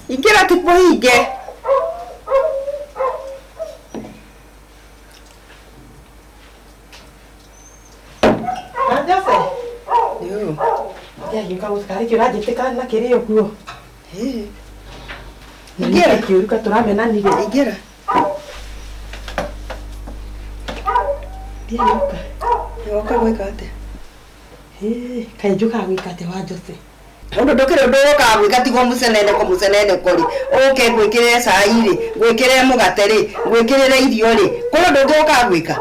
Ingĩra ti kũhinge. Jose, Yo. ndiagĩũka gũkarĩ kĩ ũranjĩtĩka na kĩrĩo kuo. Ingĩra. Kĩũru tũramenanire. Ingĩra. Ndiagĩũka. Woka gwĩka atĩa? Kaĩ njũkaga gwĩka atĩa wa Jose? Ũndũ ndũkĩrĩ ũndũ ũkaga gwĩka tigo mũceneneko mũceneneko rĩ ũke ngwĩkĩrĩre cai rĩ ngwĩkĩrĩre mũgate rĩ ngwĩkĩrĩre irio rĩ kũrĩ ũndũ ũngĩ ũkaga gwĩka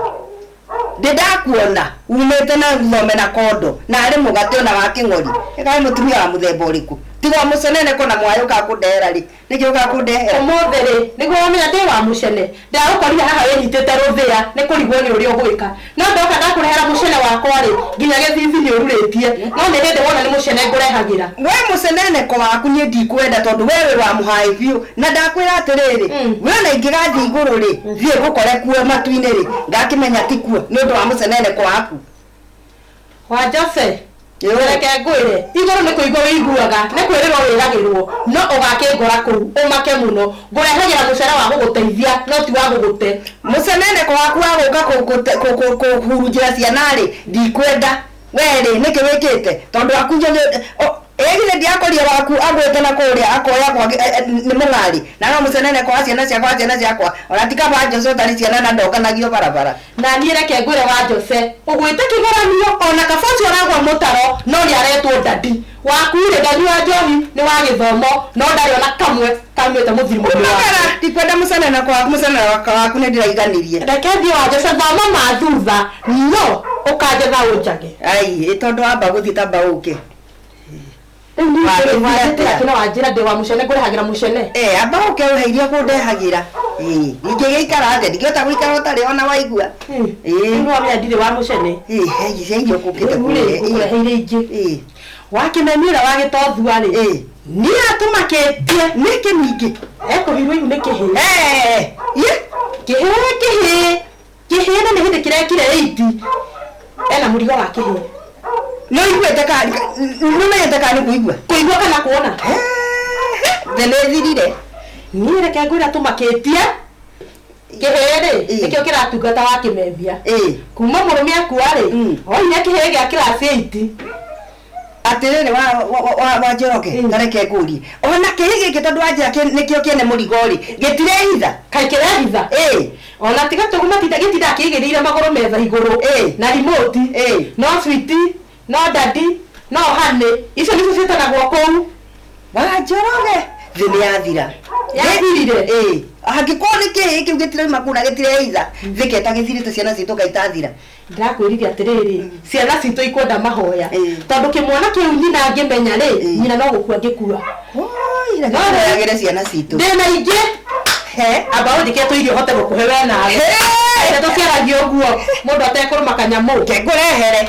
ndĩ ndakuona umĩte na thome na kondo na arĩ mũgate ona wa kĩng'ori ĩkarĩ mũtumia wa mũthemba ũrĩkũ tigo mũceneneko na mwaĩ ũkaga kũndehera rĩ nĩkĩ ũkaga kũndehera Ũmũthĩ rĩ, nĩguo wamenya ndĩ wa mũcene, ndĩragũkorire haha wĩnyitĩte rũthĩa nĩ kũrigwo nĩ ũrĩa ũgwĩka. No ndoka ndakũrehera mũcene wakwa rĩ, nginya gĩthithi nĩ ũrurĩtie. No nĩ hĩndĩ wona nĩ mũcene ngũrehagĩra. We mũceneneko waku niĩ ndikwenda tondũ we wĩ wa mũhaĩ biũ na ndakwĩra atĩrĩrĩ we ona ingĩgathiĩ igũrũ rĩ thiĩ ngũkore kuo matu-inĩ rĩ ngakĩmenya ti kuo nĩ ũndũ wa mũceneneko waku. Wa Jose, reke ngwĩre, igũrũ nĩ kũigua wĩiguaga, nĩ kwĩrĩrwo wĩragĩrwo, no ũgakĩngora kũu, ũmake mũno. Ngũrehagĩra mũcere wa gũgũteithia, no ti wa gũgũte. Mũceneneko waku wa gũka kũhurunjĩra ciana rĩ ndikwenda we rĩ nĩkĩ wĩkĩte tondũ waku ĩ githĩ ndiakoria waku agwĩte na kũrĩa akoya kwa nĩ mũng'ari na no mũceneneko wa ciana ciakwa ciana ciakwa ona ti kaba Jose ũtarĩ ciana na ndonganagio barabara. Na niĩ reke ngwĩre wa Jose, ũgwĩte kĩgeranio ona kaba ũcio ũragwa mũtaro no nĩ aretwo dadi. Waku rĩ ndanyua njohi nĩ wa gĩthomo no ndarĩ ona kamwe kaumĩte mũthimo-inĩ wake. Umagara ndikwenda mũceneneko waku mũceneneko waku nĩ ndĩraiganirie. Reke thiĩ wa Jose thoma ma thutha no ũkanjetha ũnjage. Ai ĩ tondũ wamba gũthiĩ tamba ũke. Rĩu niĩ rĩ wanjĩtĩra kĩno wanjĩra ndĩ wa mũcene ngũrehagĩra mũcene. Eh amba ũke ũhe iria kũndehagĩra. Ĩ ingĩgĩikara atĩa ndingĩhota gũikara ũtarĩ ona waigua. Rĩu nĩ wamenya ndirĩ wa mũcene. Ĩ he irio kũngĩte Rĩu rĩ ngũkũreheire ingĩ. Ĩ Wakĩmeni ũrĩa wa gĩtothua rĩ ĩ niĩ atũmakĩtie nĩkĩ ningĩ? Ekũhirwo ihu nĩ kĩhĩĩ. Eh ye Kĩhĩĩ kĩhĩĩ kĩhĩĩ na nĩ hĩndĩ kĩrekire ĩiti ena mũrigo wa kĩhĩĩ. Nĩ ũiguĩte ka nĩ ũmenyete kana nĩ kũigua? Kũigua kana kuona? Thĩ nĩ ĩthirire. Niĩ reke ngwĩre atũmakĩtie kĩhĩĩ rĩ nĩkĩo kĩratungata wa kĩmethia. Ĩ Kuma mũrũme akua rĩ oire kĩhĩĩ gĩa kĩraci 8. Atĩrĩrĩ wa Njoroge ta reke ngũrie ona kĩhĩĩ gĩkĩ tondũ wanjĩra nĩkĩo kĩene mũrigo rĩ gĩtirehitha? Kaĩ kĩrehitha? Ĩ Ona tiga tũguma gĩtindaga kĩigĩrĩire magũrũ metha igũrũ na remote no sweet no daddy no honey icio nĩcio ciĩtanagwo kũu. Wa Njoroge thĩ nĩ yathira. Yathirire? Ĩ angĩkorwo nĩ kĩhĩĩ kĩu gĩtirauma kũu na gĩtirehitha thĩ keta gĩthirĩte ciana citũ kaĩ itathira. Ndĩrakwĩrire atĩrĩrĩ ciana citũ ikwenda mahoya tondũ kĩmwana kĩu nyina angĩmenya rĩ nyina no gũkua angĩkua. Oi reke tũhoyagĩre ciana citũ. Ndĩna ingĩ He amba ũnjĩkĩre tũirio hote gũkũhe we nawe. Reke tũkĩaragia ũguo mũndũ atekũrũma kanyamũ. Reke ngũrehere.